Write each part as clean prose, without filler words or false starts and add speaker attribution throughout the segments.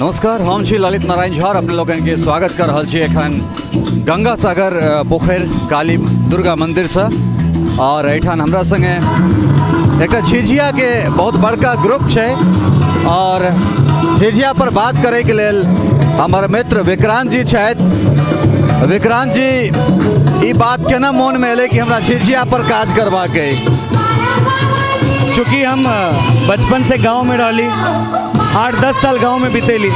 Speaker 1: नमस्कार, हम छी ललित नारायण झा और अपने लोगन के स्वागत कर रहल छी एखन गंगा सागर पोखरि काली दुर्गा मंदिर से। और एहिठाम हमरा संगे एकटा झिझिया के बहुत बड़का ग्रुप छै और झिझिया पर बात करे के लेल हमर मित्र विक्रांत जी छथि। विक्रांत जी, ई बात केना मोन में एलै कि हमरा झिझिया पर काज करबाक अइ?
Speaker 2: चूँकि हम बचपन से गांव में रहली, 8-10 साल गांव में बितेली,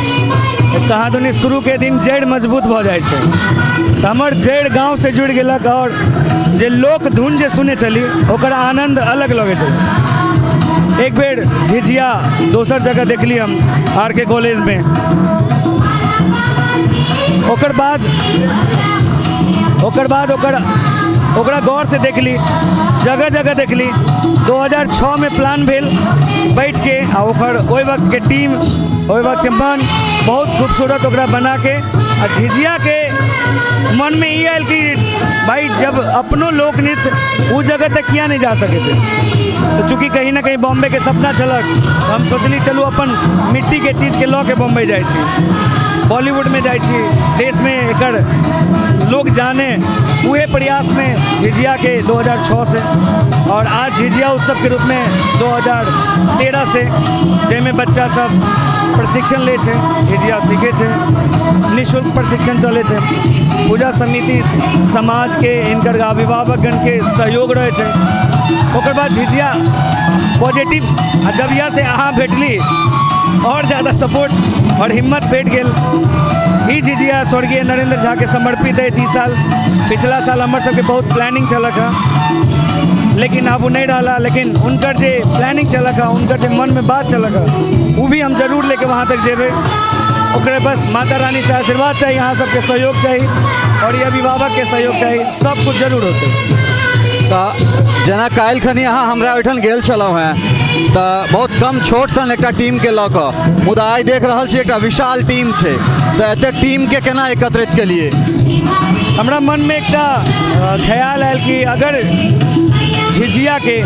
Speaker 2: कहाँ दुनी शुरू के दिन जड़ि मजबूत भऽ जाइ छै, तऽ हमर जड़ि गांव से जुड़ि गेलक और जे लोक धुन जे सुनै छली ओकर आनंद अलग लगै छलै। एक बेर झिझिया दोसर जगह देखली हम आर के कॉलेजमे, ओकर बाद ओकरा गौर से देखली, जगह जगह देखली। 2006 में प्लान भेल बैठ के आ ओकर ओहि वक्त के टीम, ओहि वक्त के मन बहुत खूबसूरत ओकरा बना के आ झिझिया के मन में ई आयल कि भाई जब अपनो लोक नृत्य उ जगह तक किया नहीं जा सकै छै। तऽ चूँकि कहीं ना कहीं बॉम्बे के सपना छलक, हम सोचली चलू अपन मिट्टी के चीज़के लऽ के बॉम्बे जाइ छी, बॉलीवुडमे जाइ छी, देशमे एकर लोग जाने। उहे प्रयासमे झिझिया के 2006 से और आज झिझिया उत्सव के रूपमे 2013 से, जाहिमे बच्चा सब प्रशिक्षण लै छै, झिझिया सीखै छै, निःशुल्क प्रशिक्षण चलै छै। पूजा समिति समाजके हिनकर अभिभावकगणके सहयोग रहै छै। ओकर बाद झिझिया पॉजिटिव आ जबिया से अहाँ भेटली और ज़्यादा सपोर्ट और हिम्मत भेट गेल। ई झिझिया स्वर्गीय नरेंद्र झा के समर्पित अछि ई साल। पिछला साल हमर सबके बहुत प्लानिंग चलक हँ, लेकिन आब ओ नहि रहला, लेकिन हुनकर जे प्लानिंग चलक हँ, हुनकर जे मनमे बात चलक हँ, ओ भी हम जरूर लेके वहाँ तक जेबै। ओकरे बस माता रानी से आशीर्वाद चाही, अहाँ सबके सहयोग चाही और ई अभिभावकके सहयोग चाही, सब कुछ जरूर होतै।
Speaker 1: तऽ जेना काल्हि खनी अहाँ हमरा ओहिठाम गेल छलहुँ हेँ तऽ बहुत कम छोट सन एकटा टीमके लऽ कऽ, मुदा आइ देख रहल छी एकटा विशाल टीम छै, तऽ एतेक टीमके केना एकत्रित केलियै?
Speaker 2: हमरा मनमे एकटा ख्याल आयल कि अगर झिझियाके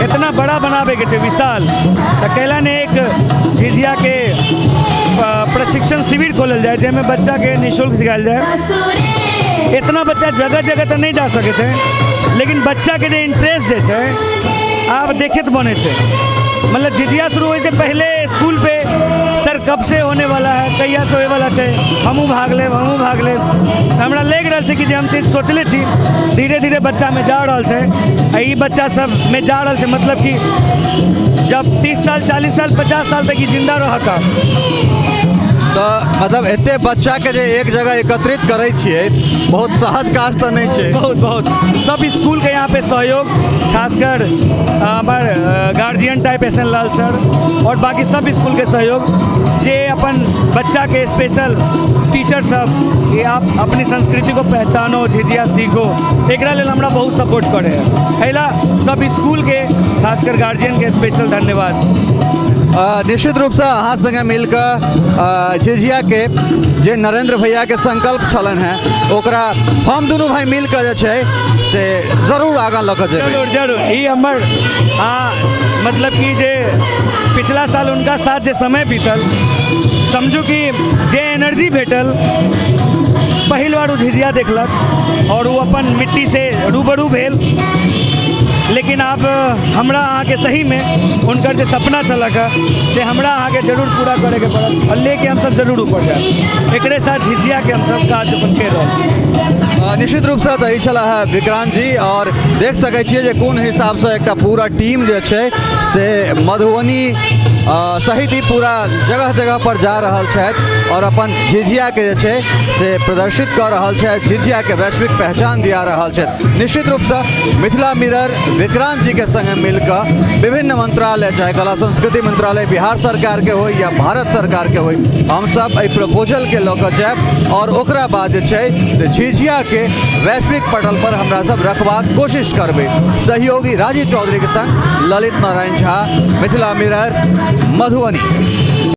Speaker 2: इतना बड़ा बनाबैके छै विशाल, तऽ कैला ने एक झिझियाके प्रशिक्षण शिविर खोलल जाय, जाहिमे बच्चाके निःशुल्क सिखायल जाय। इतना बच्चा जगह जगह तऽ नहि जा सकै छै, लेकिन बच्चाके जे इंट्रेस्ट जे छै आब देखैत बनै छै। मतलब झिझिया शुरू होइ से पहले स्कूल पे, सर कब से होने वाला है, कहिया से होने वाला छै, हमहूँ भाग लेब, हमहूँ भाग लेब। तऽ हमरा लागि रहल छै कि जे हम चीज सोचले छी धीरे धीरे बच्चामे जा रहल छै आ ई बच्चा सबमे जा रहल छै। मतलब कि जब 30 साल, 40 साल, 50 साल तक ई जिन्दा रहता।
Speaker 1: तऽ मतलब एते बच्चाके जे एक जगह एकत्रित करै छियै, बहुत सहज काज तऽ नहि छै।
Speaker 2: बहुत बहुत सब स्कूल के यहाँ पे सहयोग, खासकर हमार गार्जियन टाइप एस एन लाल सर और बाकी सब स्कूल के सहयोग, जे अपन बच्चा के स्पेशल टीचर सब कि आप अपनी संस्कृति को पहचानो, झिझिया सीखो, एकरा लेल हमरा बहुत सपोर्ट करे है। एहिला सब स्कूल के, खासकर गार्जियन के स्पेशल धन्यवाद।
Speaker 1: निश्चित रूपसँ अहाँ संगे मिल कऽ झिझियाके जे नरेंद्र भैयाके संकल्प छलनि हेँ, ओकरा हम दुनू भाई मिल कऽ जे छै से जरूर आगाँ लऽ कऽ जेबै।
Speaker 2: जरूर जरूर। ई हमर आ मतलब कि जे पिछला साल उनका साथ जे समय बीतल, समझू कि जे एनर्जी भेटल, पहिल बार ओ झिझिया देखलक और ओ अपन मिट्टी से रूबरू भेल। लेकिन आब हमरा अहाँके सहीमे हुनकर जे सपना छलक हँ, से हमरा अहाँके जरूर पूरा करैके पड़त और लेके हमसब जरूर ऊपर जायब। एकरे साथ झिझियाके हमसब काज अपन करि रहल छी।
Speaker 1: निश्चित रूपसँ। तऽ ई छलाह है विक्रांत जी और देख सकै छियै जे कोन हिसाबसँ एकटा पूरा टीम जे छै से मधुबनी सहित ही पूरा जगह जगह पर जा रहल छथि और अपन झिझियाके जे छै से प्रदर्शित कऽ रहल छथि, झिझियाके वैश्विक पहचान दिया रहल छथि। निश्चित रूपसँ मिथिला मिरर विक्रांत जीके संगे मिल कऽ विभिन्न मंत्रालय, चाहे कला संस्कृति मंत्रालय बिहार सरकारके होइ या भारत सरकारके होइ, हमसब एहि प्रपोजलके लऽ कऽ जायब और ओकरा बाद जे छै से झिझियाके वैश्विक पटल पर हमरा सब रखबाक कोशिश करबै। सहयोगी राजीव चौधरीके संग ललित नारायण झा, मिथिला मिरर, मधुबनी।